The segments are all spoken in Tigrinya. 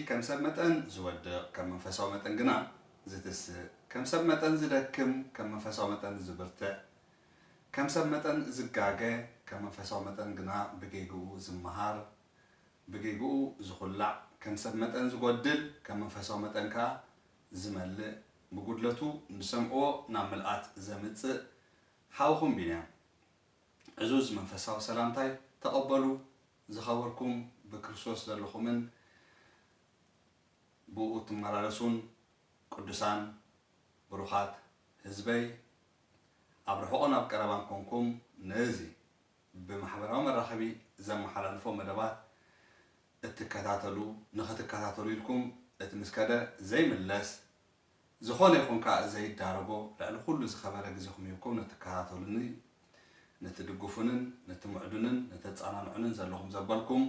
ከም ሰብ መጠን ዝወድቕ፣ ከም መንፈሳዊ መጠን ግና ዝትስእ፣ ከም ሰብ መጠን ዝደክም፣ ከም መንፈሳዊ መጠን ዝብርትዕ፣ ከም ሰብ መጠን ዝጋገ፣ ከም መንፈሳዊ መጠን ግና ብጌግኡ ዝመሃር፣ ብጌግኡ ዝኹላዕ፣ ከም ሰብ መጠን ዝጎድል፣ ከም መንፈሳዊ መጠን ከኣ ዝመልእ፣ ብጉድለቱ ንሰምዕዎ ናብ ምልኣት ዘምጽእ ሓውኹም ቢንያም። ዕዙዝ መንፈሳዊ ሰላምታይ ተቐበሉ። ዝኸበርኩም ብክርስቶስ ዘለኹምን ብኡ እትመላለሱን ቅዱሳን ብሩኻት ህዝበይ፣ ኣብ ርሑቕን ኣብ ቀረባን ኮንኩም ነዚ ብማሕበራዊ መራኸቢ ዘመሓላልፎ መደባት እትከታተሉ፣ ንኽትከታተሉ ኢልኩም እቲ ምስከደ ዘይምለስ፣ ዝኾነ ይኹን ከኣ ዘይዳረጎ፣ ልዕሊ ኩሉ ዝኸበረ ግዜኹም ሂብኩም ንትከታተሉኒ፣ ንትድግፉንን ንትምዕዱንን ንተጸናንዑንን ዘለኹም ዘበልኩም፣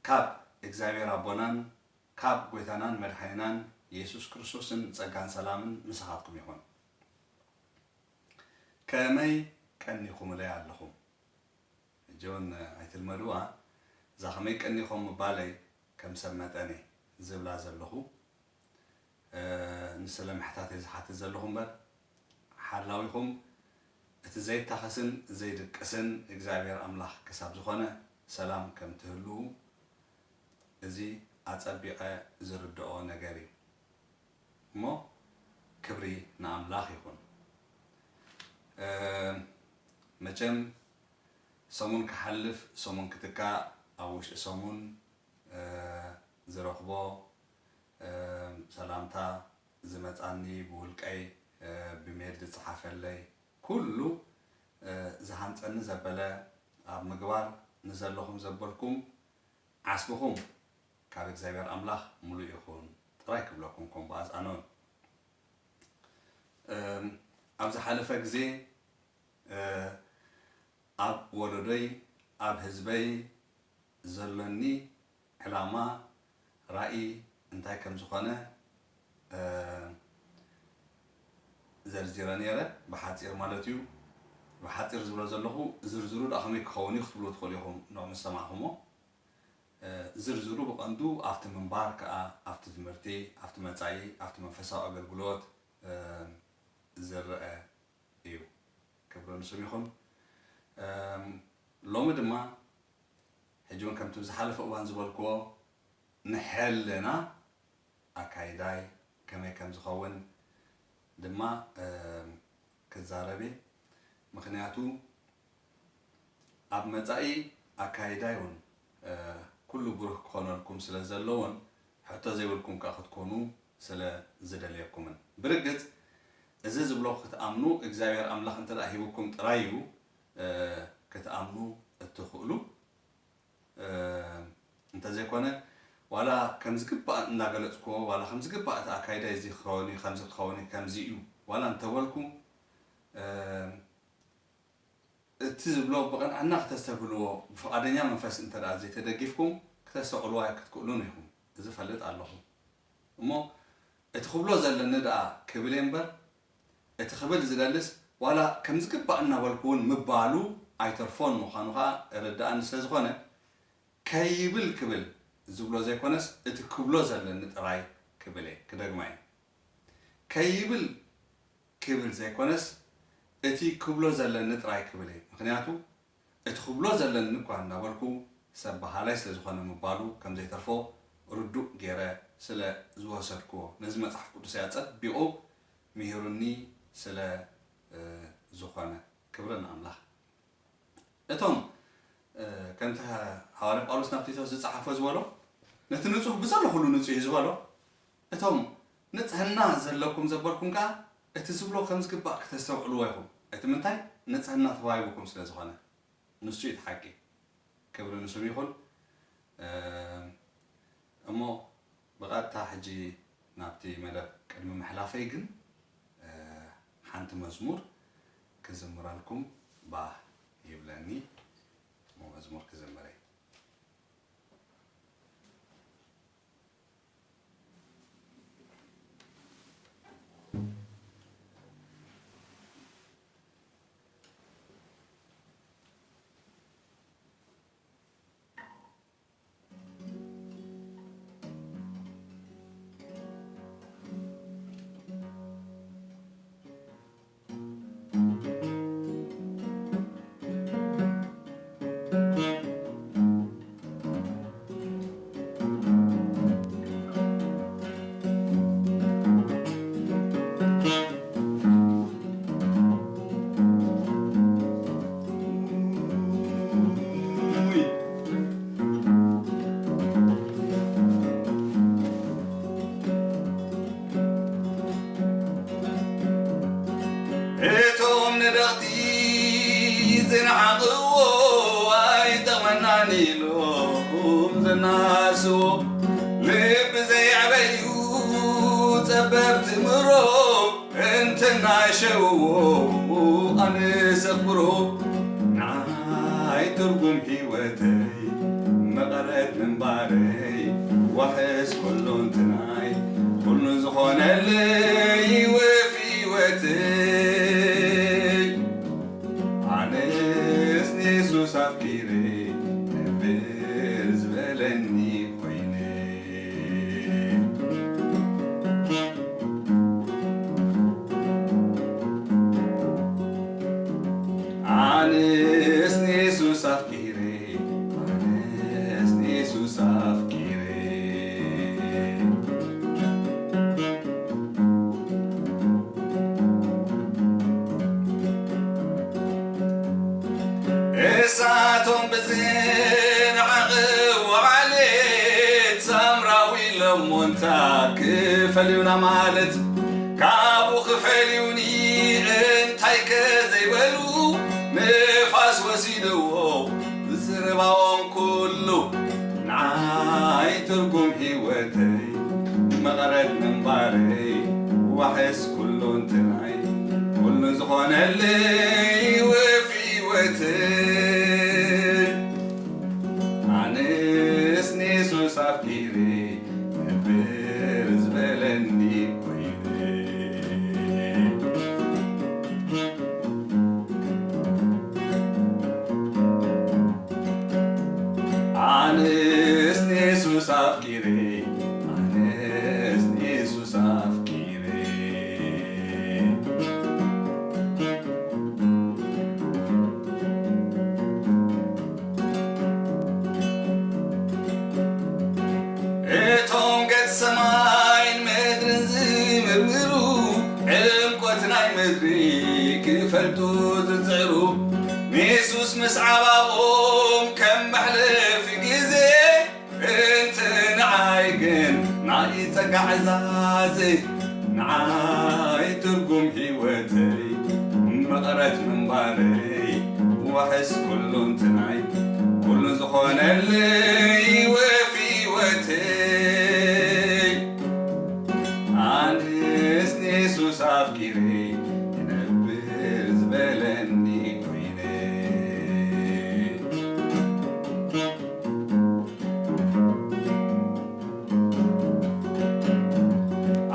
ካብ እግዚኣብሔር ኣቦናን ካብ ጐይታናን መድሓኒናን የሱስ ክርስቶስን ጸጋን ሰላምን ምሳኻትኩም ይኹን። ከመይ ቀኒኹምለይ ኣለኹም? ሕጂ እውን ኣይትልመድዋ፣ እዛ ከመይ ቀኒኹም ምባለይ ከም ሰብ መጠን እየ ዝብላ ዘለኹ። እ፣ ንስለ ምሕታት እየ ዝሓትት ዘለኹ እምበር፣ ሓላዊኹም እቲ ዘይታኸስን ዘይድቅስን እግዚኣብሔር ኣምላኽ ክሳብ ዝኾነ ሰላም ከም ትህልዉ እዚ ኣጸቢቐ ዝርድኦ ነገር እዩ። እሞ ክብሪ ንኣምላኽ ይኹን። እ፣ መቸም ሰሙን ክሓልፍ፣ ሰሙን ክትካእ፣ ኣብ ውሽጢ ሰሙን፣ እ፣ ዝረኽቦ፣ እ፣ ሰላምታ ዝመጻኒ ብውልቀይ፣ እ፣ ብሜል ዝጸሓፈለይ፣ ኩሉ፣ እ፣ ዝሃንጸኒ ዘበለ ኣብ ምግባር ንዘለኹም ዘበልኩም ዓስብኹም ካብ እግዚኣብሔር ኣምላኽ ምሉእ ይኹን ጥራይ ክብለኩም ከም ብኣዝኣኖን። እም፣ ኣብ ዝሓለፈ ግዜ፣ እ፣ ኣብ ወለዶይ፣ ኣብ ህዝበይ ዘሎኒ ዕላማ፣ ራእይ እንታይ ከም ዝኾነ፣ እ፣ ዘርዚረ ነይረ፣ ብሓጺር ማለት እዩ። ብሓጺር ዝብሎ ዘለኹ፣ ዝርዝሩ ደኣ ከመይ ክኸውን እዩ ክትብሉ ትኽእሉ ኢኹም፣ ንዑ ምስ ሰማዕኹሞ። እ፣ ዝርዝሩ ብቐንዱ ኣብቲ ምንባር ከኣ፣ ኣብቲ ትምህርቲ፣ ኣብቲ መጻኢ፣ ኣብቲ መንፈሳዊ ኣገልግሎት፣ እ፣ ዝረአ እዩ። ክብሪ ንስም ይኹን። እም፣ ሎሚ ድማ፣ ሕጂ እውን ከምቲ ብዝሓለፈ እዋን ዝበልክዎ፣ ንሕልና ኣካይዳይ ከመይ ከም ዝኸውን ድማ፣ እም፣ ክዛረብ እየ። ምኽንያቱ፣ ኣብ መጻኢ ኣካይዳይ እውን፣ እ፣ ኩሉ ብሩህ ክኾነልኩም ስለ ዘለዎን፣ ሕቶ ዘይብልኩም ከኣ ክትኮኑ ስለ ዝደልየኩምን። ብርግጽ፣ እዚ ዝብሎ ክትኣምኑ እግዚኣብሔር ኣምላኽ እንተ ደኣ ሂብኩም ጥራይ እዩ፣ እ፣ ክትኣምኑ እትኽእሉ። እ፣ እንተዘይኮነ፣ ዋላ ከም ዝግባእ እናገለጽክዎ፣ ዋላ ከም ዝግባእ እቲ ኣካይዳ እዚ ክኸውን እዩ፣ ከምዚ ክኸውን እዩ፣ ከምዚ እዩ፣ ዋላ እንተበልኩም፣ እ፣ እቲ ዝብሎ ብቕንዕና ክተስተብህልዎ፣ ብፍቓደኛ መንፈስ እንተ ደኣ ዘይተደጊፍኩም፣ ክተስተውዕልዎ ኣይክትክእሉን ኢኹም። እዚ እፈልጥ ኣለኹ። እሞ፣ እቲ ክብሎ ዘለኒ ደኣ ክብል እየ እምበር፣ እቲ ክብል ዝደልስ፣ ዋላ ከም ዝግባእ እናበልኩ እውን ምባሉ ኣይተርፎን ምዃኑ ኸኣ እርድኣኒ ስለ ዝኾነ፣ ከይብል ክብል ዝብሎ ዘይኮነስ፣ እቲ ክብሎ ዘለኒ ጥራይ ክብል እየ። ክደግማ እየ። ከይብል ክብል ዘይኮነስ፣ እቲ ክብሎ ዘለኒ ጥራይ ክብል እየ። ምኽንያቱ፣ እቲ ክብሎ ዘለኒ እኳ እናበልኩ፣ ሰብ በሃላይ ስለ ዝኾነ ምባሉ ከም ዘይተርፎ ርዱእ ገይረ ስለ ዝወሰድክዎ፣ ነዚ መጽሓፍ ቅዱሰይ ኣጸቢቑ ምሂሩኒ ስለ፣ እ፣ ዝኾነ። ክብሪ ንኣምላኽ። እቶም፣ እ፣ ከምቲ ሃዋርያ ጳውሎስ ናብ ቲቶስ ዝጸሓፎ ዝበሎ፣ ነቲ ንጹህ ብዘሎ ኩሉ ንጹህ እዩ ዝበሎ፣ እቶም ንጽህና ዘለኩም ዘበልኩም ከኣ እቲ ዝብሎ ከም ዝግባእ ክተስተውዕልዎ ኢኹም። እቲ ምንታይ? ንጽህና ተዋሂቡኩም ስለ ዝኾነ። ንሱ እዩ እቲ ሓቂ። ክብሪ ንስሙ ይኹን። እ፣ እሞ ብቐጥታ ሕጂ ናብቲ መደብ ቅድሚ ምሕላፈይ ግን፣ እ፣ ሓንቲ መዝሙር ክዝምረልኩም ባህ ይብለኒ። እሞ መዝሙር ክዝምር እየ። ዝነዓቕዎ ኣይጠቕመናን ኢሎም ዘናስዎ፣ ልቢ ዘየዕበዩ ጸበብቲ ምሮ እንተናሸውዎ ኣነስ ኣኽብሮ። ንዓይ ትርጉም ህይወተይ መቐረት ምንባረይ፣ ዋሕስ ኩሉ እንትናይ ኩሉ ዝኾነለይ ወፊ ህይወተይ። ኣነስ ንየሱስ ኣፍቂረ ነብር ዝበለኒ ኮይነ። ኣነስ ንየሱስ ኣፍቂረ፣ ኣነስ ንየሱስ ኣፍቂረ። እሳቶም ብዝነዓቐ ዓሌት ሳምራዊ ኢሎሞ እንታ ክፈልዩና ማለት፣ ካብኡ ክፈልዩኒ እንታይከ ዘይበሉ፣ ንፋስ ወሲድዎ ዝረባዎም ኩሉ። ንዓይ ትርጉም ህይወተይ መቐረት ምንባረይ፣ ዋሕስ ኩሉ እንትናይ ኩሉ ዝኾነለይ ወፊ ህይወተይ። ኣነስ ንየሱስ ኣፍቂረ ነብር ዝበለኒ ኮይነ። ኣነስ ንየሱስ ኣፍቂረ፣ ኣነስ ንየሱስ ኣፍቂረ። እቶም ገጽ ሰማይን ምድርን ዝምርምሩ፣ ዕምቆት ናይ ምድሪ ክፈልጡ ዝጽዕሩ፣ ንየሱስ ምስዓብ ኣብኦም ከም መሕለፊ ግዜ፣ እንተ ንዓይ ግን ናይ ጸጋ ዕዛዘ፣ ንዓይ ትርጉም ህይወተይ መቐረት ምንባረይ፣ ዋሕስ ኩሉ እንትናይ ኩሉ ዝኾነለይ ወፊ ህይወተይ። ኣነስ ንየሱስ ኣፍቂረ ይነብር ዝበለኒ ኮይነ።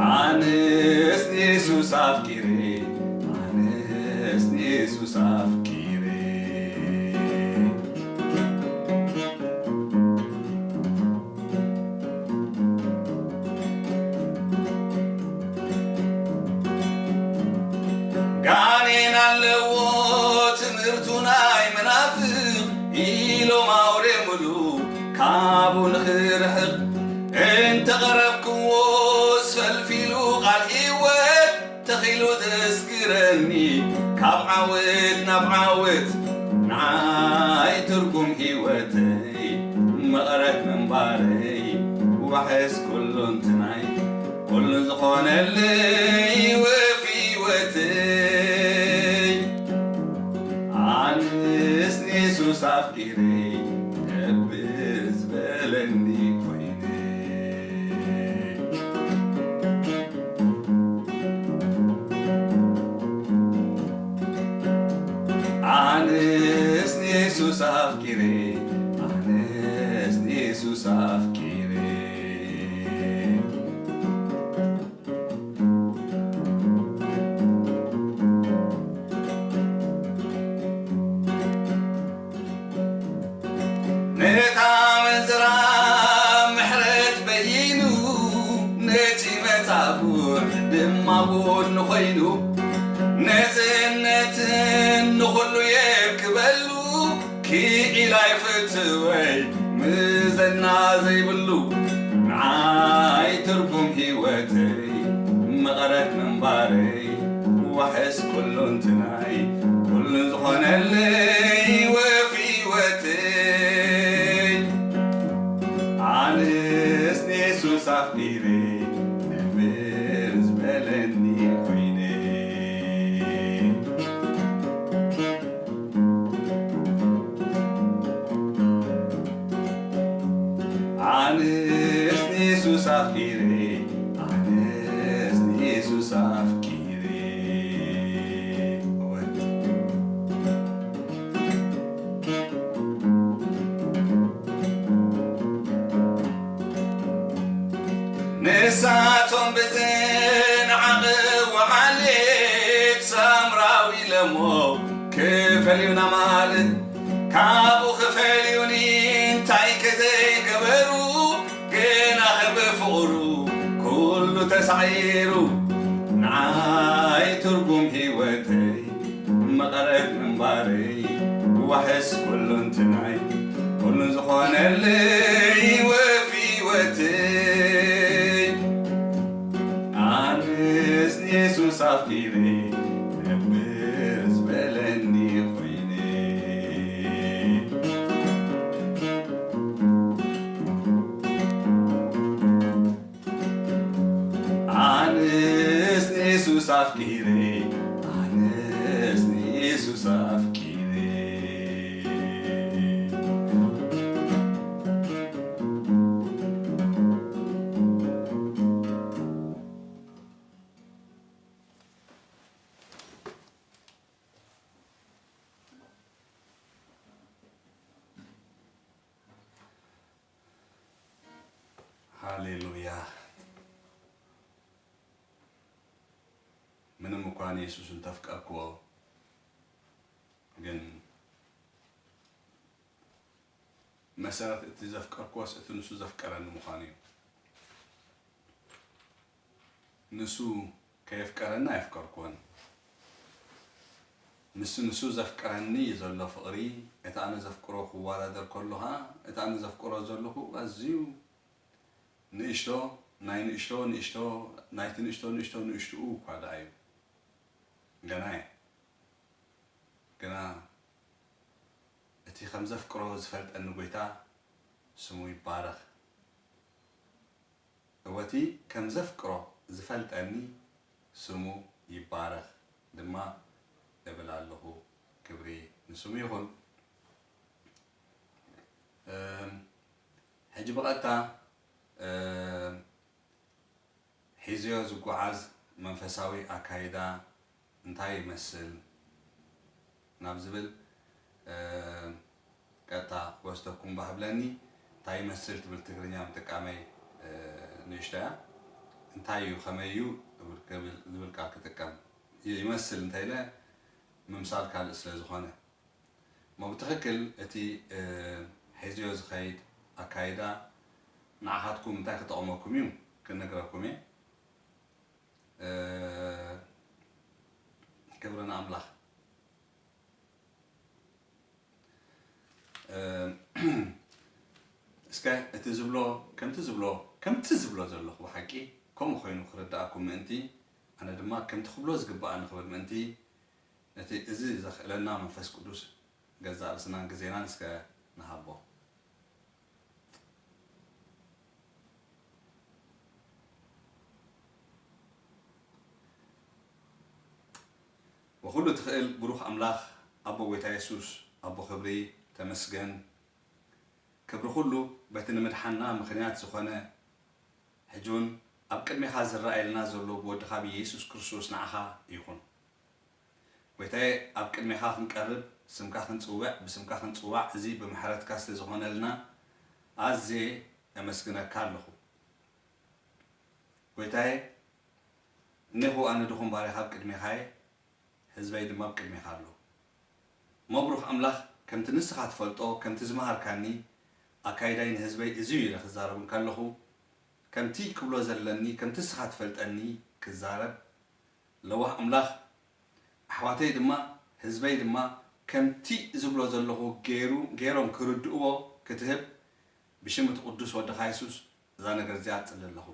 ኣነስ ንየሱስ ኣፍቂረ፣ ኣነስ ንየሱስ ኣፍቂረ። ጋኔን ኣለዎ ትምህርቱ ናይ መናፍቕ ኢሎም ኣውሬ ምሉ ካብኡ ንኽርሕቕ እንተቐረብክዎስ ፈልፊሉ ቃል ህይወት ተኺሉ ዘስግረኒ ካብ ዓወት ናብ ዓወት ንዓይ ትርጉም ህይወተይ መቐረት ምንባረይ ዋሕስ ኩሉ እንትናይ ኩሉ ዝኾነለይ ወፊ ህይወተይ ኣነስ ንየሱስ ኣፍቂረ ነብር ዝበለኒ ኮይነ። ኣነስ ንየሱስ ኣፍቂረ ኣነስ ንየሱስ ኣፍቂረ። ነታ ኣመንዝራ ምሕረት በይኑ ነቲ መጻጉዕ ድማ ጎኑ ኮይኑ ነዝነትን ንኹሉ የርክበሉ ክኢላ ይፍትወይ ምዘና ዘይብሉ ንዓይ ትርጉም ህይወተይ መቐረት ምንባረይ ዋሕስ ኩሉ እንትናይ ኩሉ ዝኾነለይ ወፊ ህይወተይ ኣነስ ንየሱስ ኣፍቂረ ነብር ዝበለኒ ኮይነ። ዓሌት ሳምራዊ ለሞ ክፈልዩና ማለት ካብኡ ክፈልዩኒ እንታይ ከዘይገበሩ ግና ብፍቕሩ ኩሉ ተሳዒሩ ንዓይ ትርጉም ህይወተይ መቐረት ምንባረይ ዋሕስ ኩሉ እንትናይ ኩሉ ዝኾነለይ ወፊ ህይወተይ ኣነስ ንየሱስ ኣፍቂረ ነብር ዝበለኒ ኮይነ ኣነስ ንየሱስ ኣፍቂረ ኣነስ ንየሱስ ኣፍቂረ ሃሌሉያ። ምንም እኳ ንየሱስ እንተፍቀርክዎ ግን መሰረት እቲ ዘፍቀርክዎስ እቲ ንሱ ዘፍቀረኒ ምዃኑ እዩ። ንሱ ከየፍቀረኒ ኣየፍቀርክዎን። ምስ ንሱ ዘፍቅረኒ ዘሎ ፍቕሪ፣ እቲ ኣነ ዘፍቅሮ ክወዳደር ከሎ ኸኣ፣ እቲ ኣነ ዘፍቅሮ ዘለኹ ኣዝዩ ንእሽቶ፣ ናይ ንእሽቶ፣ ንእሽቶ፣ ናይቲ ንእሽቶ፣ ንእሽቶ፣ ንእሽትኡ እኳ ደኣ እዩ። ገና እየ። ግና እቲ ከም ዘፍቅሮ ዝፈልጠኒ ጐይታ ስሙ ይባረኽ። እወ እቲ ከም ዘፍቅሮ ዝፈልጠኒ ስሙ ይባረኽ ድማ እብል ኣለኹ። ክብሪ ንስሙ ይኹን። እም፣ ሕጂ ብቐጥታ፣ እም፣ ሒዝዮ ዝጓዓዝ መንፈሳዊ ኣካይዳ እንታይ ይመስል? ናብ ዝብል፣ እ፣ ቀጥታ ክወስደኩም ባህ ብለኒ። እንታይ ይመስል ትብል ትግርኛ ምጥቃመይ፣ እ፣ ንእሽቶ እያ። እንታይ እዩ፣ ከመይ እዩ እብል፣ ክብል፣ ዝብል ቃል ክጥቀም። ይ-፣ ይመስል እንተ ኢለ ምምሳል ካልእ ስለ ዝኾነ። እሞ ብትኽክል እቲ፣ እ፣ ሒዝዮ ዝኸይድ ኣካይዳ ንዓኻትኩም እንታይ ክጠቕመኩም እዩ ክነግረኩም እየ። እ፣ ክብሪ ንኣምላኽ። እ፣ እስከ እቲ ዝብሎ፣ ከምቲ ዝብሎ፣ ከምቲ ዝብሎ ዘለኹ ብሓቂ ከምኡ ኮይኑ ክርድኣኩም ምእንቲ፣ ኣነ ድማ ከምቲ ክብሎ ዝግብኣኒ ክብል ምእንቲ፣ ነቲ እዚ ዘኽእለና መንፈስ ቅዱስ ገዛእ ርእስናን ግዜናን እስከ ንሃቦ። ወኩሉ ትኽእል ብሩኽ ኣምላኽ፣ ኣቦ ጐይታ የሱስ፣ ኣቦ ክብሪ፣ ተመስገን። ክብሪ ኩሉ በቲ ንምድሓንና ምኽንያት ዝኾነ፣ ሕጂ እውን ኣብ ቅድሜኻ ዝረኣየልና ዘሎ ብወድኻ ብየሱስ ክርስቶስ ንዓኻ ይኹን። ጐይታየ፣ ኣብ ቅድሜኻ ክንቀርብ፣ ስምካ ክንጽውዕ፣ ብስምካ ክንጽዋዕ፣ እዚ ብምሕረትካ ስለ ዝኾነልና ኣዝየ እመስግነካ ኣለኹ። ጐይታየ፣ እኔኹ ኣነ ድኹም ባርያኻ ኣብ ቅድሜኻ እየ፣ ህዝበይ ድማ ኣብ ቅድሜኻ ኣሎ። እሞ ብሩኽ ኣምላኽ፣ ከምቲ ንስኻ ትፈልጦ፣ ከምቲ ዝመሃርካኒ፣ ኣካይዳይ ንህዝበይ እዚ እዩ ኢለ ክዛረብ እንከለኹ፣ ከምቲ ክብሎ ዘለኒ፣ ከምቲ ንስኻ ትፈልጠኒ ክዛረብ፣ ለዋህ ኣምላኽ፣ ኣሕዋተይ ድማ ህዝበይ ድማ ከምቲ ዝብሎ ዘለኹ ገይሩ፣ ገይሮም ክርድእዎ ክትህብ ብሽም እቲ ቅዱስ ወድኻ የሱስ እዛ ነገር እዚኣ እጽሊ ኣለኹ።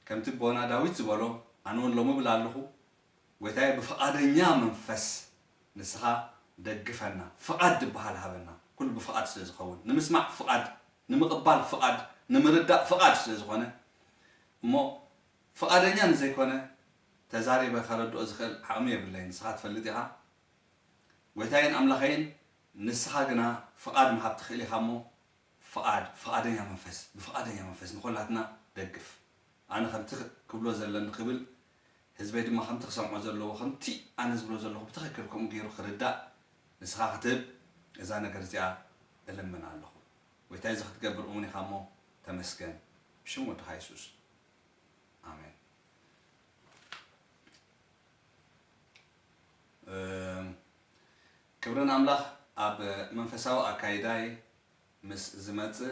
ከምቲ ኣቦና ዳዊት ዝበሎ፣ ኣነ እውን ሎሚ እብል ኣለኹ፣ ጐይታየ፣ ብፍቓደኛ መንፈስ ንስኻ ደግፈና። ፍቓድ ዝበሃል ሃበና። ኩሉ ብፍቓድ ስለ ዝኸውን፣ ንምስማዕ ፍቓድ፣ ንምቕባል ፍቓድ፣ ንምርዳእ ፍቓድ ስለ ዝኾነ፣ እሞ ፍቓደኛ ንዘይኮነ ተዛሪበ ከረድኦ ዝኽእል ዓቕሚ የብለይን፣ ንስኻ ትፈልጥ ኢኻ። ጐይታየን ኣምላኸይን፣ ንስኻ ግና ፍቓድ ምሃብ ትኽእል ኢኻ እሞ፣ ፍቓድ፣ ፍቓደኛ መንፈስ፣ ብፍቓደኛ መንፈስ ንኹላትና ደግፍ። ኣነ ከምቲ ክብሎ ዘለኒ ክብል፣ ህዝበይ ድማ ከምቲ ክሰምዖ ዘለዎ፣ ከምቲ ኣነ ዝብሎ ዘለኹ ብትኽክል ከምኡ ገይሩ ክርዳእ ንስኻ ክትህብ እዛ ነገር እዚኣ እልምን ኣለኹ። ጐይታይ፣ እዚ ክትገብር እሙን ኢኻ እሞ ተመስገን። ብሽም ወድኻ የሱስ። ኣሜን። ክብሪ ንኣምላኽ። ኣብ መንፈሳዊ ኣካይዳይ ምስ ዝመጽእ፣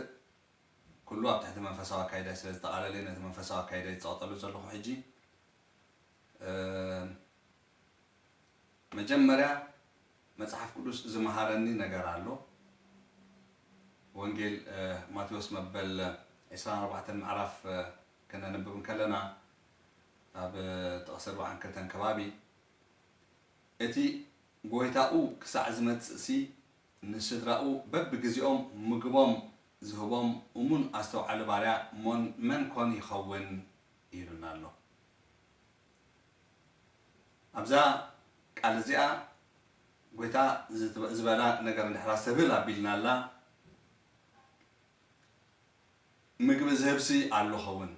ኩሉ ኣብ ትሕቲ መንፈሳዊ ኣካይዳይ ስለ ዝጠቓለለ፣ ነቲ መንፈሳዊ ኣካይዳይ ዝጸቕጠሉ ዘለኹ ሕጂ። እ፣ መጀመርያ መጽሓፍ ቅዱስ ዝመሃረኒ ነገር ኣሎ። ወንጌል፣ እ፣ ማቴዎስ መበል ዕስራን ኣርባዕተን ምዕራፍ፣ እ፣ ከነንብብ እንከለና፣ ኣብ ጥቕሲ ኣርባዓን ክልተን ከባቢ፣ እቲ ጎይታኡ ክሳዕ ዝመጽእሲ፣ ንስድራኡ በብግዜኦም ምግቦም ዝህቦም እሙን ኣስተውዓሊ ባርያ ሞን-፣ መን ኮን ይኸውን? ኢሉና ኣሎ። ኣብዛ ቃል እዚኣ ጎይታ ዝት-፣ ዝበላ ነገር እንድሕር ኣስተብህል ኣቢልናላ፣ ምግቢ ዝህብሲ ኣሎ ኸውን።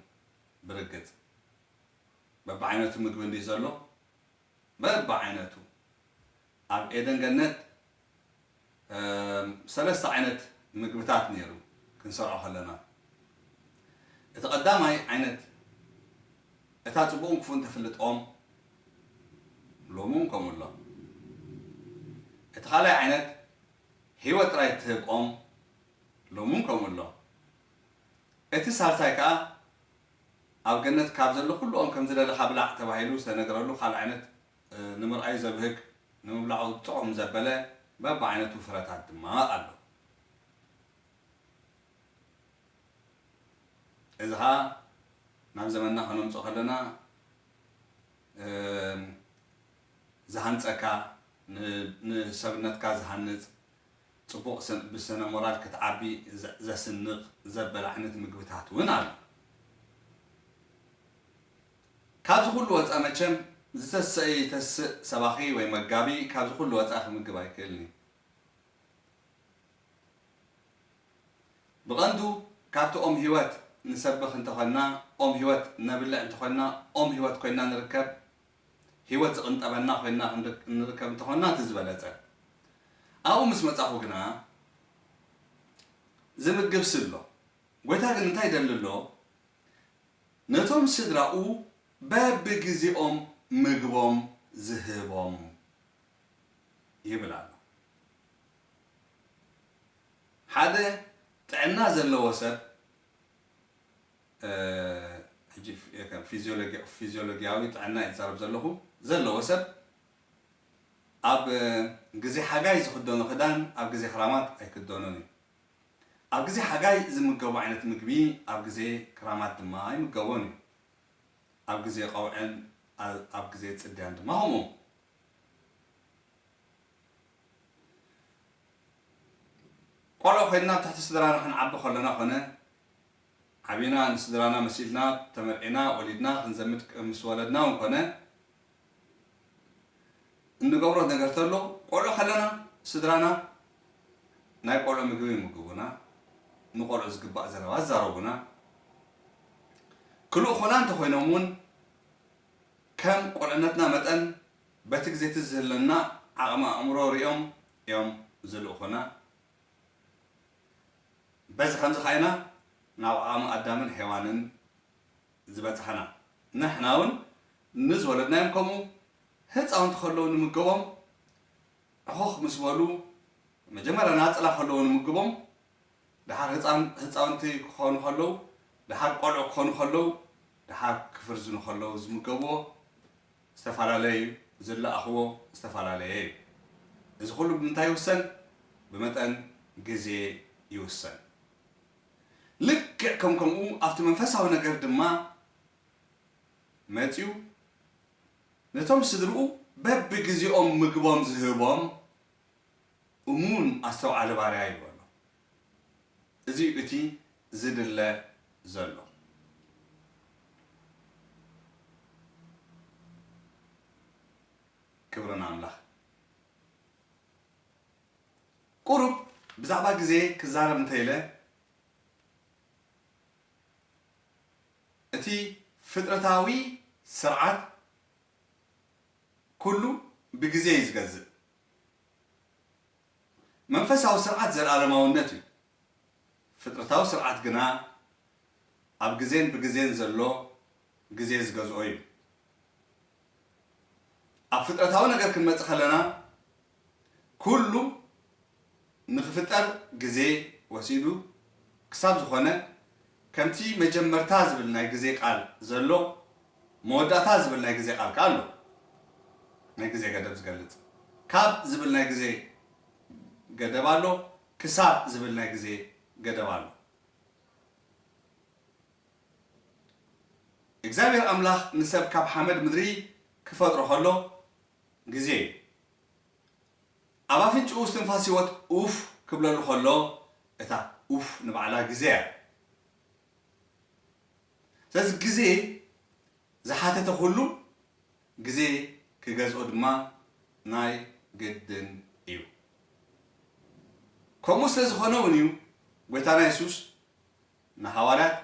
ብርግጽ በብዓይነቱ ምግቢ እንድዩ ዘሎ፣ በብዓይነቱ። ኣብ ኤደን ገነት፣ እም፣ ሰለስተ ዓይነት ምግብታት ነይሩ ክንሰርዖ ከለና። እቲ ቀዳማይ ዓይነት፣ እታ ጽቡቕን ክፉእን ተፍልጥ ኦም፣ ሎሚ እውን ከምኡ ኣሎ። እቲ ካልኣይ ዓይነት፣ ህይወት ጥራይ ትህብ ኦም፣ ሎሚ እውን ከምኡ ኣሎ። እቲ ሳልሳይ ከኣ፣ ኣብ ገነት ካብ ዘሎ ኩሉ ኦም ከም ዝደለኻ ብላዕ ተባሂሉ ዝተነገረሉ ካልእ ዓይነት፣ እ፣ ንምርኣዩ ዘብህግ፣ ንምብላዑ ጥዑም ዘበለ በብዓይነቱ ፍረታት ድማ ኣሎ። እዚ ኸኣ ናብ ዘመንና ከነምጽኦ ከለና፣ እም፣ ዝሃንጸካ፣ ን-፣ ንሰብነትካ ዝሃንጽ፣ ጽቡቕ ስን-፣ ብስነ ሞራል ክትዓቢ ዘ-፣ ዘስንቕ፣ ዘበል ዓይነት ምግብታት እውን ኣሎ። ካብዚ ኩሉ ወጻኢ መቸም ዝተሰ-፣ ዝተስእ ሰባኺ ወይ መጋቢ ካብዚ ኩሉ ወጻኢ ክምግብ ኣይክእልን እዩ። ብቐንዱ ካብቲ ኦም ህይወት ንሰብኽ እንተኾንና፣ ኦም ህይወት ነብልዕ እንተኾንና፣ ኦም ህይወት ኮይና ንርከብ፣ ህይወት ዝቕንጠበና ኮይና ክንር-፣ ንርከብ እንተኾንና እቲ ዝበለጸ። ኣብኡ ምስ መጻኹ ግና ዝምግብ ስለ ኣሎ። ጎይታ ግን እንታይ ይደሊ ኣሎ? ነቶም ስድራኡ በብግዜኦም ምግቦም ዝህቦም ይብል ኣሎ። ሓደ ጥዕና ዘለዎ ሰብ፣ እ፣ ሕጂ ፊ-፣ ከም ፊዚዮሎጊ-፣ ፊዚዮሎጊያዊ ጥዕና እየ ዝዛረብ ዘለኹ፣ ዘለዎ ሰብ ኣብ ግዜ ሓጋይ ዝኽደኖ ክዳን ኣብ ግዜ ክራማት ኣይክደኖን እዩ። ኣብ ግዜ ሓጋይ ዝምገቦ ዓይነት ምግቢ ኣብ ግዜ ክራማት ድማ ኣይምገቦን እዩ። ኣብ ግዜ ቀውዕን ኣ-፣ ኣብ ግዜ ጽድያን ድማ ከምኡ። ቆልዑ ኮይንና ኣብ ትሕቲ ስድራና ክንዓቢ ከለና ኮነ፣ ዓቢና ንስድራና መሲልና፣ ተመርዒና፣ ወሊድና፣ ክንዘምድ ምስ ወለድና እውን ኮነ፣ እንገብሮ ነገር ተሎ፣ ቆልዑ ከለና ስድራና ናይ ቆልዑ ምግቢ ይምግቡና፣ ንቆልዑ ዝግባእ ዘረባ ይዛረቡና። ክልእኹና እንተኾይኖም እውን ከም ቆልዕነትና መጠን በቲ ግዜ እቲ ዝህለና ዓቕሚ ኣእምሮ ሪኦም እዮም ዝልእኹና። በዚ ከምዚ ኸኣ ኢና ናብ ዓቕሚ ኣዳምን ሄዋንን ዝበጻሕና። ንሕና እውን ንዝወለድናዮም ከምኡ ህጻውንቲ ከለዉ ንምገቦም፣ ዕኹኽ ምስ በሉ መጀመርያ ናጽላ ከለዉ ንምግቦም፣ ደሓር ህጻን-፣ ህጻውንቲ ክኾኑ ከለዉ፣ ደሓር ቆልዑ ክኾኑ ከለዉ፣ ደሓር ክፍርዝኑ ከለዉ ዝምገብዎ ዝተፈላለየ እዩ፣ ዝለኣኽዎ ዝተፈላለየ እዩ። እዚ ኩሉ ብምንታይ ይውሰን? ብመጠን ግዜ ይውሰን። ልክዕ ከም ከምኡ ኣብቲ መንፈሳዊ ነገር ድማ መጺኡ ነቶም ስድርኡ በብግዜኦም ምግቦም ዝህቦም እሙን ኣስተውዓሊ ባርያ ይበሎ። እዚ እዩ እቲ ዝድለ ዘሎ። ክብሪ ንኣምላኽ። ቁሩብ ብዛዕባ ግዜ ክዛረብ እንተ ኢለ፣ እቲ ፍጥረታዊ ስርዓት ኩሉ ብግዜ እዩ ዝገዝእ። መንፈሳዊ ስርዓት ዘለኣለማውነት እዩ። ፍጥረታዊ ስርዓት ግና ኣብ ግዜን ብግዜን ዘሎ ግዜ ዝገዝኦ እዩ። ኣብ ፍጥረታዊ ነገር ክንመጽእ ከለና፣ ኩሉ ንኽፍጠር ግዜ ወሲዱ ክሳብ ዝኾነ፣ ከምቲ መጀመርታ ዝብል ናይ ግዜ ቃል ዘሎ፣ መወዳእታ ዝብል ናይ ግዜ ቃል ከኣ ኣሎ። ናይ ግዜ ገደብ ዝገልጽ፣ ካብ ዝብል ናይ ግዜ ገደብ ኣሎ፣ ክሳብ ዝብል ናይ ግዜ ገደብ ኣሎ። እግዚኣብሔር ኣምላኽ ንሰብ ካብ ሓመድ ምድሪ ክፈጥሮ ከሎ ግዜ እዩ። ኣብ ኣፍንጭኡ እስትንፋስ ህይወት ኡፍ ክብለሉ ከሎ፣ እታ ኡፍ ንባዕላ ግዜ እያ። ስለዚ ግዜ ዝሓተተ ኩሉ ግዜ ክገዝኦ ድማ ናይ ግድን እዩ። ከምኡ ስለ ዝኾነ እውን እዩ ጎይታና የሱስ ንሃዋርያት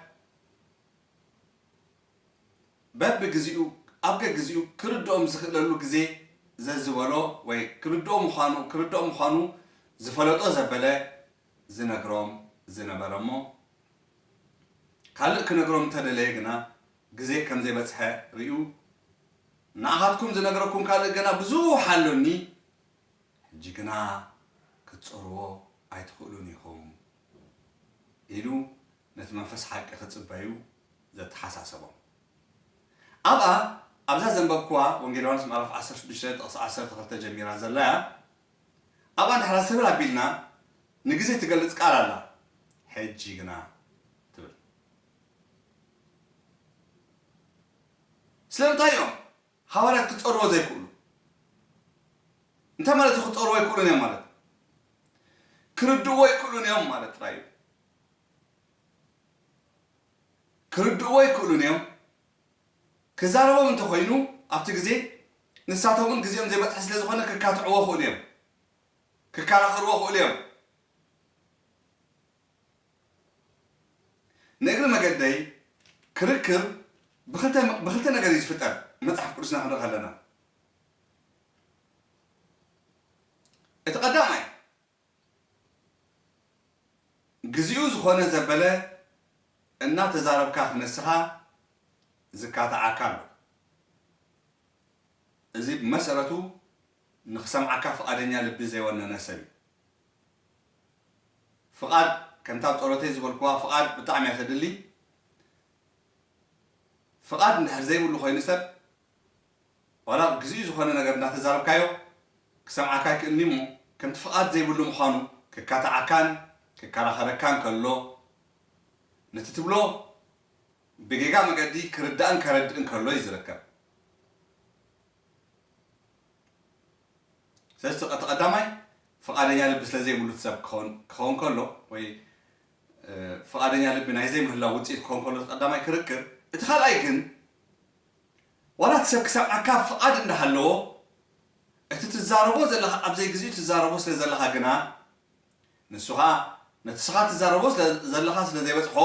በብግዚኡ ኣብ ገግዚኡ ክርድኦም ዝኽእለሉ ግዜ ዘዝበሎ ወይ ክርድኦ ምዃኑ ክርድኦም ምዃኑ ዝፈለጦ ዘበለ ዝነግሮም ዝነበረ እሞ ካልእ ክነግሮም እንተደለየ ግና ግዜ ከም ዘይበጽሐ ርእዩ ንኣኻትኩም ዝነግረኩም ካልእ ገና ብዙሕ ኣሎኒ ሕጂ ግና ክትጸርዎ ኣይትኽእሉን ኢኹም ኢሉ ነቲ መንፈስ ሓቂ ክጽበዩ ዘተሓሳሰቦም። ኣብኣ ኣብዛ ዘንበብኩዋ ወንጌል ዮሃንስ ምዕራፍ ዓሰርተ ሽዱሽተ ጥቕሲ ዓሰርተ ክልተ ጀሚራ ዘላ እያ። ኣብኣ እንድሕር ሰብር ኣቢልና ንግዜ ትገልጽ ቃል ኣላ። ሕጂ ግና ትብል። ስለምንታይ እዮም ሃዋርያት ክጸርዎ ዘይክእሉ? እንታይ ማለት እዩ ክጸርዎ ኣይክእሉን እዮም ማለት? ክርድእዎ ኣይክእሉን እዮም ማለት ጥራይ እዩ። ክርድእዎ ኣይክእሉን እዮም። ክዛረቦም እንተኾይኑ ኣብቲ ግዜ ንሳቶም እውን ግዜኦም ዘይበጽሐ ስለ ዝኾነ ክካትዕዎ ይኽእሉ እዮም። ክከራኸርዎ ይኽእሉ እዮም። ንእግሪ መገደይ ክርክር ብኽልተ ብኽልተ ነገር እዩ ዝፍጠር መጽሓፍ ቅዱስና ክንርኢ ከለና እቲ ቀዳማይ ግዚኡ ዝኾነ ዘበለ እናተዛረብካ ክነስኻ ዝካትዓካ ኣሎ። እዚ ብመሰረቱ ንኽሰምዓካ ፍቓደኛ ልቢ ዘይወነነ ሰብ እዩ። ፍቓድ ከምታ ኣብ ጸሎተይ ዝበልኩዋ ፍቓድ ብጣዕሚ እያ ተድሊ። ፍቓድ እንድሕር ዘይብሉ ኮይኑ ሰብ ዋላ ግዚኡ ዝኾነ ነገር እናተዛረብካዮ ክሰምዓካ ኣይክእልኒ እሞ ከምቲ ፍቓድ ዘይብሉ ምዃኑ ክካትዓካን ክከራኸረካን ከሎ ነቲ ትብሎ ብጌጋ መገዲ ክርዳእን ከረድእን ከሎ እዩ ዝርከብ። ስለዚ እቲ ቀዳማይ ፍቓደኛ ልቢ ስለ ዘይብሉ እቲ ሰብ ክኸውን ክኸውን ከሎ ወይ ፍቓደኛ ልቢ ናይ ዘይምህላው ውፅኢት ክኸውን ከሎ እቲ ቀዳማይ ክርክር፣ እቲ ካልኣይ ግን ዋላ እቲ ሰብ ክሰምዓካ ፍቓድ እንዳሃለዎ እቲ ትዛረቦ ዘለኻ ኣብ ዘይግዚኡ ትዛረቦ ስለ ዘለኻ ግና ንሱ ኸዓ ነቲ ስኻ ትዛረቦ ስለ ዘለኻ ስለ ዘይበጽሖ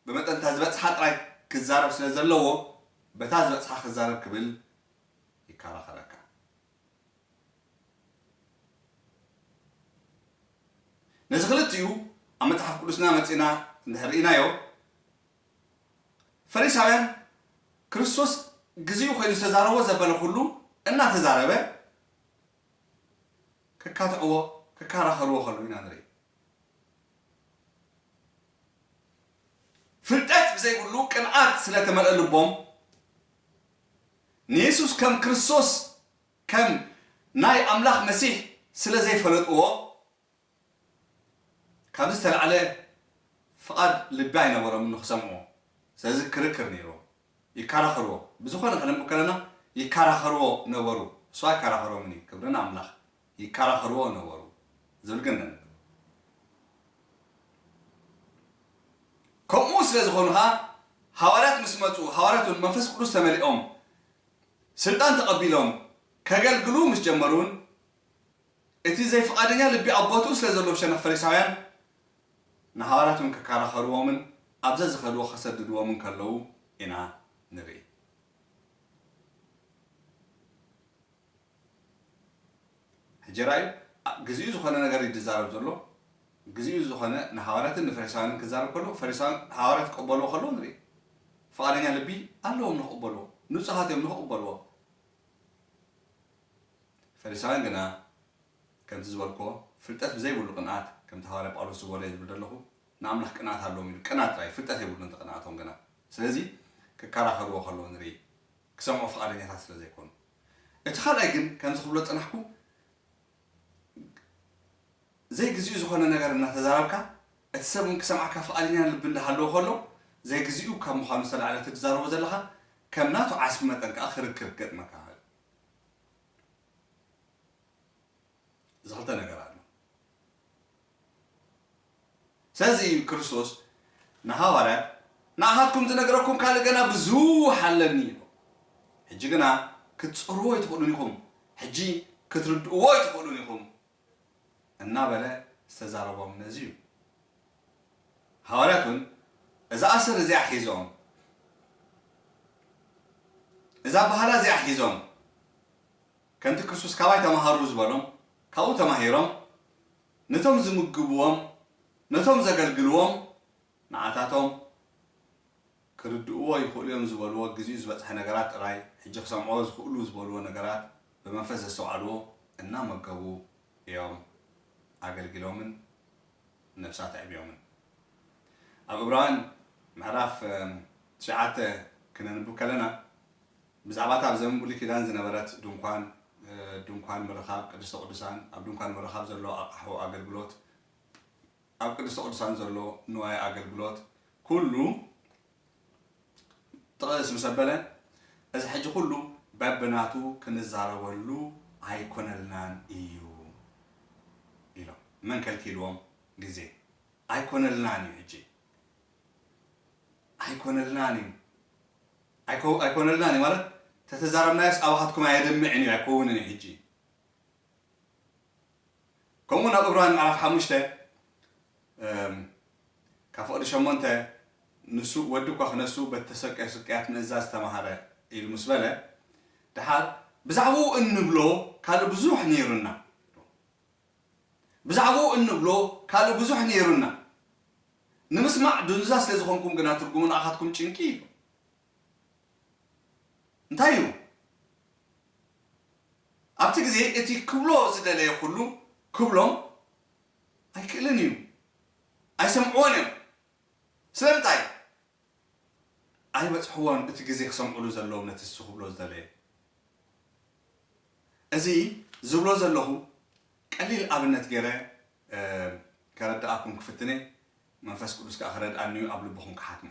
ብመጠን እታ ዝበጽሓ ጥራይ ክዛረብ ስለ ዘለዎ በታ ዝበጽሓ ክዛረብ ክብል ይከራኸረካ። ነዚ ክልቲኡ ኣብ መጽሓፍ ቅዱስና መጺና እንድሕር ርኢናዮ ፈሪሳውያን ክርስቶስ ግዚኡ ኮይኑ ዝተዛረቦ ዘበለ ኩሉ እናተዛረበ ክካትዕዎ ክከራኸርዎ ከለዉ ኢና ንርኢ። ፍልጠት ብዘይብሉ ቅንዓት ስለ ተመልአ ልቦም ንየሱስ ከም ክርስቶስ ከም ናይ ኣምላኽ መሲሕ ስለ ዘይፈለጥዎ ካብዚ ዝተላዕለ ፍቓድ ልቢ ኣይነበሮምን ንኽሰምዕዎ። ስለዚ ክርክር ነይርዎ። ይከራኸርዎ። ብዝኾነ ከነንብብ ከለና ይከራኸርዎ ነበሩ። እሱ ኣይከራኸሮምን እዩ። ክብሪ ንኣምላኽ። ይከራኸርዎ ነበሩ ዝብል ግን ነንብብ። ከምኡ ስለ ዝኾኑ ኸዓ ሃዋርያት ምስ መፁ ሃዋርያት እውን መንፈስ ቅዱስ ተመሊኦም ስልጣን ተቐቢሎም ከገልግሉ ምስ ጀመሩን እቲ ዘይፍቓደኛ ልቢ ኣብ ቦትኡ ስለ ዘለዉ ሸነኽ ፈሪሳውያን ንሃዋርያት እውን ክከራኸርዎምን ኣብ ዘዝኸድዎ ከሰድድዎም እንከለዉ ኢና ንርኢ። ሕጂ ራእዩ ግዜኡ ዝኾነ ነገር እዩ ዝዛረብ ዘሎ። ግዜኡ ዝኾነ ንሃዋርያትን ንፈሪሳውያንን ክዛረብ ከሎ ፈሪሳውያን ሃዋርያት ክቕበልዎ ከለዉ ንርኢ። ፍቓደኛ ልቢ ኣለዎም ንኽቕበልዎ፣ ንጹሃት እዮም ንኽቕበልዎ። ፈሪሳውያን ግና ከምቲ ዝበልክዎ፣ ፍልጠት ብዘይብሉ ቅንኣት፣ ከምቲ ሃዋርያ ጳውሎስ ዝበሎ እየ ዝብል ዘለኹ፣ ንኣምላኽ ቅንኣት ኣለዎም ኢሉ። ቅንኣት ጥራይ፣ ፍልጠት የብሉን ተቕንኣቶም ግና። ስለዚ ክከራኸርዎ ከለዉ ንርኢ፣ ክሰምዑ ፍቓደኛታት ስለ ዘይኮኑ። እቲ ካልኣይ ግን ከምዚ ክብሎ ዝጸናሕኩ፣ ዘይግዚኡ ዝኾነ ነገር እናተዛረብካ፣ እቲ ሰብ እውን ክሰምዓካ ፍቓደኛ ልቢ እንዳሃለወ ከሎ፣ ዘይግዚኡ ካብ ምዃኑ ዝተላዕለ እቲ ትዛረቦ ዘለኻ ከም ናቱ ዓስቢ መጠን ከኣ ክርክር ክገጥመካ ይኽእል። እዚ ክልተ ነገር ኣሎ። ስለዚ እዩ ክርስቶስ ንሃዋርያት፣ "ንኣኻትኩም ዝነግረኩም ካልእ ገና ብዙሕ ኣለኒ" ኢሉ። ሕጂ ግና ክትጽርዎ ኣይትኽእሉን ኢኹም፣ ሕጂ ክትርድእዎ ኣይትኽእሉን ኢኹም እናበለ ዝተዛረቦም ነዚ እዩ። ሃዋርያት እውን እዛ ኣሰር እዚኣ ሒዞም፣ እዛ ባህላ እዚኣ ሒዞም፣ ከምቲ ክርስቶስ "ካባይ ተማሃሩ" ዝበሎም፣ ካብኡ ተማሂሮም፣ ነቶም ዝምግብዎም፣ ነቶም ዘገልግልዎም፣ ንዓታቶም ክርድእዎ ይኽእሉ እዮም ዝበልዎ፣ ግዜኡ ዝበጽሐ ነገራት ጥራይ፣ ሕጂ ክሰምዕዎ ዝኽእሉ ዝበልዎ ነገራት ብመንፈስ ዘስተውዓልዎ እናመገቡ እዮም ኣገልጊሎምን ነፍሳት ኣዕብዮምን። ኣብ ዕብራውያን ምዕራፍ፣ እም፣ ትሽዓተ ክነንብብ ከለና፣ ብዛዕባ እታ ኣብ ዘመን ብሉይ ኪዳን ዝነበረት ድንኳን፣ እ፣ ድንኳን ምርኻብ ቅድስተ ቅዱሳን፣ ኣብ ድንኳን ምርኻብ ዘሎ ኣቕሑ ኣገልግሎት፣ ኣብ ቅድስተ ቅዱሳን ዘሎ ንዋይ ኣገልግሎት፣ ኩሉ ጥቕስ ምስ ኣበለ፣ እዚ ሕጂ ኩሉ በብናቱ ክንዛረበሉ ኣይኮነልናን እዩ ኢሎም። መን ከልኪልዎም? ግዜ። ኣይኮነልናን እዩ ሕጂ። ኣይኮነልናን እዩ። ኣይኮ-፣ ኣይኮነልናን እዩ ማለት፣ ተተዛረብናዮስ ኣባኻትኩም ኣየደምዕን እዩ፣ ኣይከውንን እዩ ሕጂ። ከምኡ ናብ ዕብራውያን ምዕራፍ ሓሙሽተ፣ እም፣ ካብ ፍቕዲ ሸሞንተ፣ ንሱ ወዲ እኳ ክነሱ በተሰቀየ ስቅያት ምእዛዝ ተማሃረ ኢሉ ምስ በለ፣ ደሓር ብዛዕባኡ እንብሎ ካልእ ብዙሕ ነይሩና። ብዛዕባኡ እንብሎ ካልእ ብዙሕ ነይሩና። ንምስማዕ ድንዙዛት ስለ ዝኾንኩም ግና ትርጉሙ ንኣኻትኩም ጭንቂ እዩ። እንታይ እዩ? ኣብቲ ግዜ እቲ ክብሎ ዝደለየ ኩሉ ክብሎም ኣይክእልን እዩ። ኣይሰምዕዎን እዮም። ስለምንታይ? ኣይበጽሕዎን እቲ ግዜ ክሰምዕሉ ዘለዎም ነቲ እሱ ክብሎ ዝደለየ። እዚ ዝብሎ ዘለኹ ቀሊል ኣብነት ገይረ፣ እ፣ ከረድኣኩም ክፍትነ፣ መንፈስ ቅዱስ ከኣ ክረድኣኒ እዩ ኣብ ልብኹም ክሓትሙ።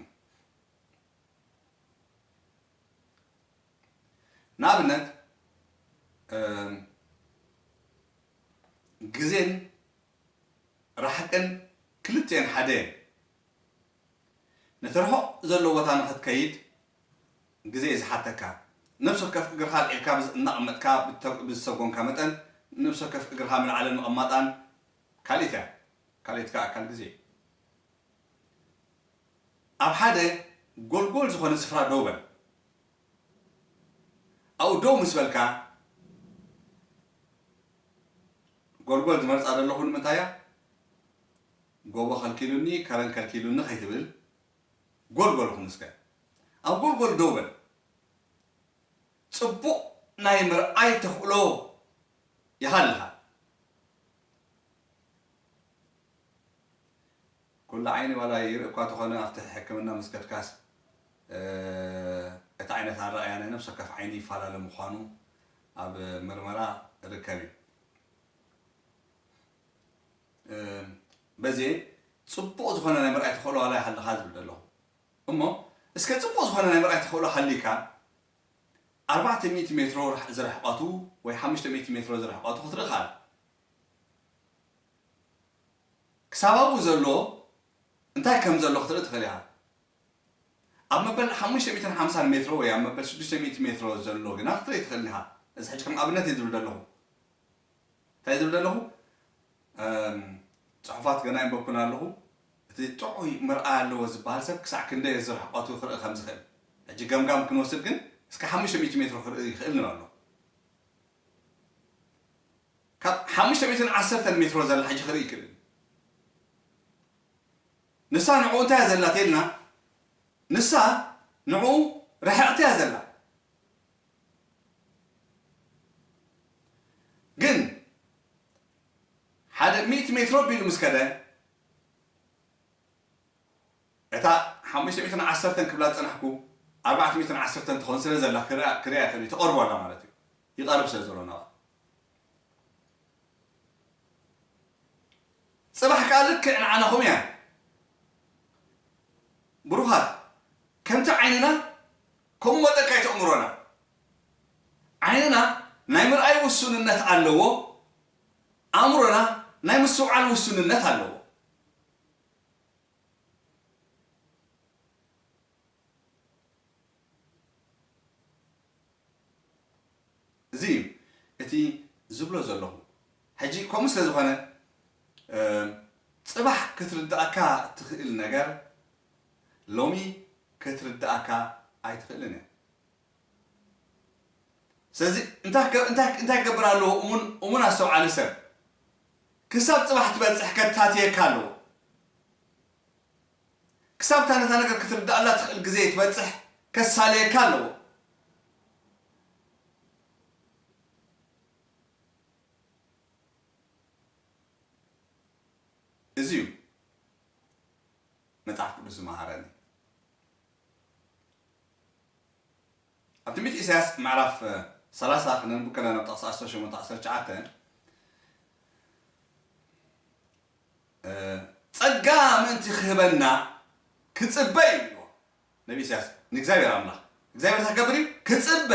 ንኣብነት፣ እም፣ ግዜን ርሕቅን ክልቲኤን ሓደ እየን። ነቲ ርሑቕ ዘሎ ቦታ ንኽትከይድ ግዜ እዩ ዝሓተካ። ነብሲ ወከፍ እግርኻ ኣልዒልካ ብዝ-፣ እናቐመጥካ ብተ-፣ ብዝሰጎምካ መጠን፣ ነብሲ ወከፍ እግርኻ ንላዕልን ምቕማጣን ካልኢት እያ። ካልኢት ከኣ ኣካል ግዜ እዩ። ኣብ ሓደ ጎልጎል ዝኾነ ስፍራ ደው በል። ኣብኡ ደው ምስ በልካ፣ ጎልጎል ዝመርጻ ዘለኹ ንምንታይ እያ? ጎቦ ከልኪሉኒ፣ ከረን ከልኪሉኒ ከይትብል፣ ጎልጎል ኩን እስከ። ኣብ ጎልጎል ደው በል። ጽቡቕ ናይ ምርኣይ ተኽእሎ ይሃልኻ። ኩሉ ዓይኒ ዋላ ይርኢ እኳ ተኾነ፣ ኣብቲ ሕክምና ምስ ከድካስ፣ እ፣ እቲ ዓይነት ኣረኣእያ ናይ ነፍሲ ወከፍ ዓይኒ ይፈላለ ምዃኑ ኣብ ምርመራ ርከብ እዩ። እ፣ በዚ ጽቡቕ ዝኾነ ናይ ምርኣይ ተኽእሎ ዋላ ይሃልኻ ዝብል ዘለኹ። እሞ እስከ ጽቡቕ ዝኾነ ናይ ምርኣይ ተኽእሎ ሃልይካ፣ ኣርባዕተ ሚእቲ ሜትሮ ርሕ-፣ ዝርሕቐቱ ወይ ሓሙሽተ ሚእቲ ሜትሮ ዝርሕቐቱ ክትርኢ ከኣል። ክሳብ ኣብኡ ዘሎ እንታይ ከም ዘሎ ክትርኢ ትኽእል ኢኻ። ኣብ መበል ሓሙሽተ ሚእትን ሓምሳን ሜትሮ ወይ ኣብ መበል ሽዱሽተ ሚእቲ ሜትሮ ዘሎ ግና ክትርኢ ትኽእል ኢኻ። እዚ ሕጂ ከም ኣብነት እየ ዝብል ዘለኹ። እንታይ ዝብል ዘለኹ? እም፣ ጽሑፋት ገና ይንበብኩን ኣለኹ። እቲ ጥዑይ መርኣያ ኣለዎ ዝበሃል ሰብ ክሳዕ ክንደይ ዝርሕቐቱ ክርኢ ከም ዝኽእል። ሕጂ ገምጋም ክንወስድ ግን እስከ ሓሙሽተ ሚእቲ ሜትሮ ክርኢ ይኽእል ንበሎ። ካብ ሓሙሽተ ሚእትን ዓሰርተን ሜትሮ ዘላ ሕጂ ክርኢ ይክእል። ንሳ ንዕኡ እንታይ እያ ዘላ ተልና? ንሳ ንዕኡ ርሕቕቲ እያ ዘላ። ግን ሓደ ሚእቲ ሜትሮ ቢሉ ምስ ከደ፣ እታ ሓሙሽተ ሚእትን ዓሰርተን ክብላ ዝጸናሕኩ፣ ኣርባዕተ ሚእትን ዓሰርተን ትኸውን ስለ ዘላ ክርኣ፣ ክርኣ ይኽእል እዩ፣ ትቐርቦ ኣላ ማለት እዩ። ይቐርብ ስለ ዘሎ ናብኣ። ጽባሕ ከኣ ልክዕ ንዓናኹም እያ። ብሩኻት፣ ከምቲ ዓይንና፣ ከምኡ መጠን ከኣ እዩ ኣእምሮና። ዓይንና ናይ ምርኣይ ውሱንነት ኣለዎ፣ ኣእምሮና ናይ ምስትውዓል ውሱንነት ኣለዎ። እዚ እዩ እቲ ዝብሎ ዘለኹ። ሕጂ ከምኡ ስለ ዝኾነ፣ እ፣ ጽባሕ ክትርድኣካ እትኽእል ነገር ሎሚ ክትርድኣካ ኣይትኽእልን እያ። ስለዚ እንታይ ከ-፣ እንታይ፣ እንታይ ክገብር ኣለዎ? እሙን፣ እሙን ኣስተውዓሊ ሰብ ክሳብ ጽባሕ ትበጽሕ ከታትየካ ኣለዎ። ክሳብ እታ ነታ ነገር ክትርድኣላ ትኽእል ግዜ ትበጽሕ ከሳልየካ ኣለዎ። እዚ እዩ መጽሓፍ ቅዱስ ዝመሃረኒ። ኣብ ትንቢት ኢሳያስ ምዕራፍ ሰላሳ ክነንብብ ከለና፣ ኣብ ጥቕሲ ዓሰርተ ሸሞንተ ዓሰርተ ትሽዓተ፣ እ፣ ጸጋ ምእንቲ ክህበና ክጽበ እዩ ይብልዎ ነቢ ኢሳያስ ንእግዚኣብሔር ኣምላኽ። እግዚኣብሔር እንታይ ክገብር እዩ? ክጽበ።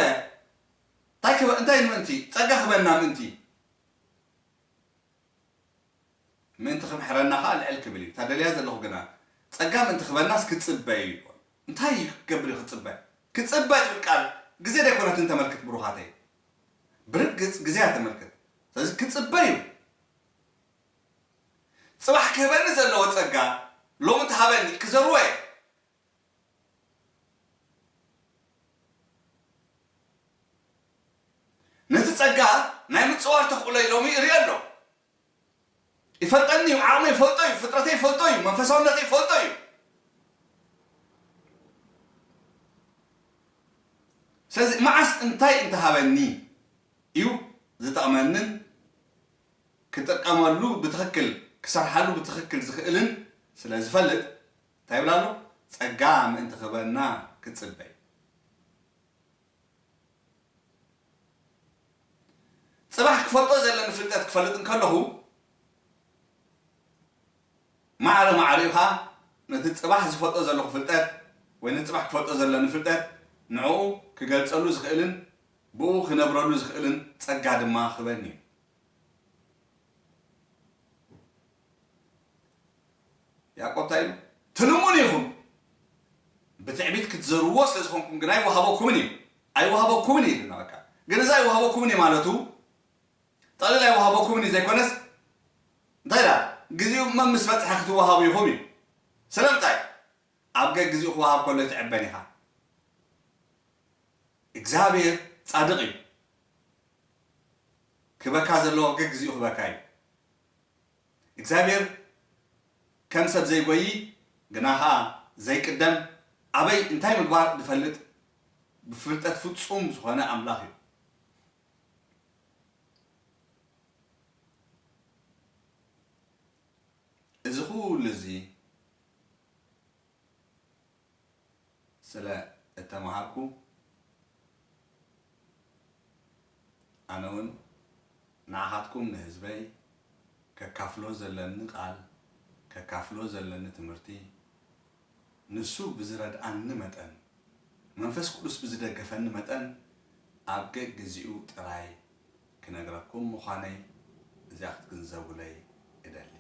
እንታይ ክበ-፣ እንታይ ምእንቲ? ጸጋ ክህበና ምእንቲ። ምእንቲ ክምሕረና ኸኣ ልዕል ክብል እዩ። እታ ደልያ ዘለኹ ግና፣ ጸጋ ምእንቲ ክህበናስ ክጽበ እዩ ይብልዎ። እንታይ እዩ ክገብር እዩ ክጽበ? ክጽበ ትብል ቃል ግዜ ደይኮነትን ተመልክት ብሩኻተይ። ብርግጽ ግዜ እያ ተመልክት። ስለዚ ክጽበ እዩ። ጽባሕ ክህበኒ ዘለዎ ጸጋ ሎሚ ተሃበኒ ክዘርዎ እየ። ነቲ ጸጋ ናይ ምጽዋር ተኽእሎይ ሎሚ እርኢ ኣሎ። ይፈልጠኒ እዩ፣ ዓቕመይ ይፈልጦ እዩ፣ ፍጥረተይ ይፈልጦ እዩ፣ መንፈሳውነተይ ይፈልጦ እዩ። ስለዚ መዓስ እንታይ እንተሃበኒ እዩ ዝጠቕመንን ክጥቀመሉ ብትኽክል፣ ክሰርሓሉ ብትኽክል ዝኽእልን ስለ ዝፈልጥ፣ እንታይ ይብል ኣሎ? ጸጋ ምእንቲ ክህበና ክጽበ እዩ። ጽባሕ ክፈልጦ ዘለኒ ፍልጠት ክፈልጥ እንከለኹ፣ ማዕረ ማዕሪኡ ኸኣ ነቲ ጽባሕ ዝፈልጦ ዘለኹ ፍልጠት ወይ ነቲ ጽባሕ ክፈልጦ ዘለኒ ፍልጠት ንዕኡ ክገልጸሉ ዝኽእልን ብኡ ክነብረሉ ዝኽእልን ጸጋ ድማ ክህበኒ እዩ። ያዕቆብ እንታይ ኢሉ? ትልምኑ ኢኹም፣ ብትዕቢት ክትዘርዎ ስለ ዝኾንኩም ግና ኣይወሃበኩምን እዩ። ኣይወሃበኩምን እዩ ኢሉና። በቃ፣ ግን እዚ ኣይወሃበኩምን እዩ ማለቱ፣ ጠቕሊል ኣይወሃበኩምን እዩ ዘይኮነስ፣ እንታይ ኢላ? ግዜኡ መን ምስ በጽሐ ክትወሃቡ ኢኹም እዩ። ስለምንታይ? ኣብ ገግዜኡ ክወሃብ ከሎ ኣይትዕበን ኢኻ። እግዚኣብሔር ጻድቕ እዩ። ክበካ ዘለዎ ገግዜኡ ክበካ እዩ። እግዚኣብሔር ከም ሰብ ዘይጎዪ፣ ግና ኸኣ ዘይቅደም፣ ኣበይ እንታይ ምግባር ዝፈልጥ፣ ብፍልጠት ፍጹም ዝኾነ ኣምላኽ እዩ። እዚ ኩሉ እዚ ስለ እተማሃርኩ፣ ኣነ እውን ንዓኻትኩም ንህዝበይ ከካፍሎ ዘለኒ ቃል፣ ከካፍሎ ዘለኒ ትምህርቲ፣ ንሱ ብዝረድኣኒ መጠን፣ መንፈስ ቅዱስ ብዝደገፈኒ መጠን፣ ኣብ ገግዜኡ ጥራይ ክነግረኩም ምዃነይ እዚኣ ክትግንዘቡለይ እደሊ።